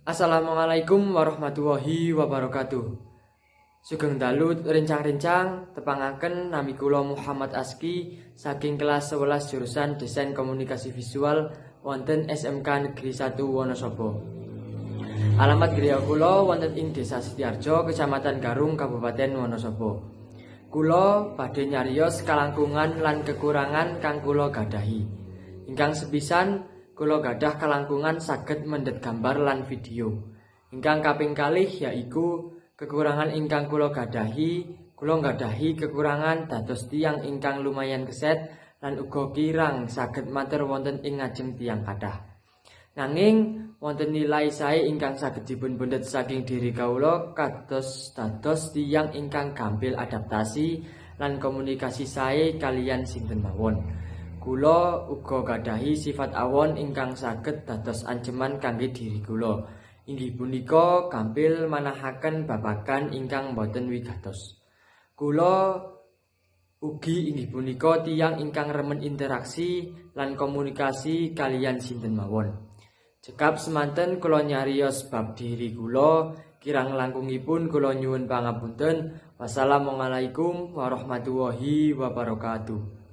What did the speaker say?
Assalamualaikum warahmatullahi wabarakatuh. Sugeng dalu, rencang-rencang, tepangaken nami kula Muhammad Aski saking kelas 11 jurusan Desain Komunikasi Visual wonten SMK Negeri 1 Wonosobo. Alamat griya kula wonten ing Desa Sitiarjo, Kecamatan Garung, Kabupaten Wonosobo. Kula badhe nyarios kalangkungan lan kekurangan kang kula gadahi. Ingkang sepisan, kula gadah kalangkungan saged mendhet gambar lan video. Ingkang kaping kalih yaiku kekurangan ingkang kula gadahi, kula nggadahi kekurangan dados tiyang ingkang lumayan keset lan uga kirang saged matur wonten ing ngajeng tiyang kathah. Nanging wonten nilai sae ingkang saged dipunpendhet saking diri kawula kados dados tiyang ingkang gampil adaptasi lan komunikasi sae kaliyan sinten mawon. Kula uga gadahi sifat awon ingkang saged dados anceman kangge diri kula. Inggih punika gampil manahaken babagan ingkang boten wigatos. Kula ugi inggih punika tiyang ingkang remen interaksi lan komunikasi kaliyan sinten mawon. Cekap semanten kula nyarios bab diri kula, kirang langkungipun kula nyuwun pangapunten. Wassalamualaikum warahmatullahi wabarakatuh.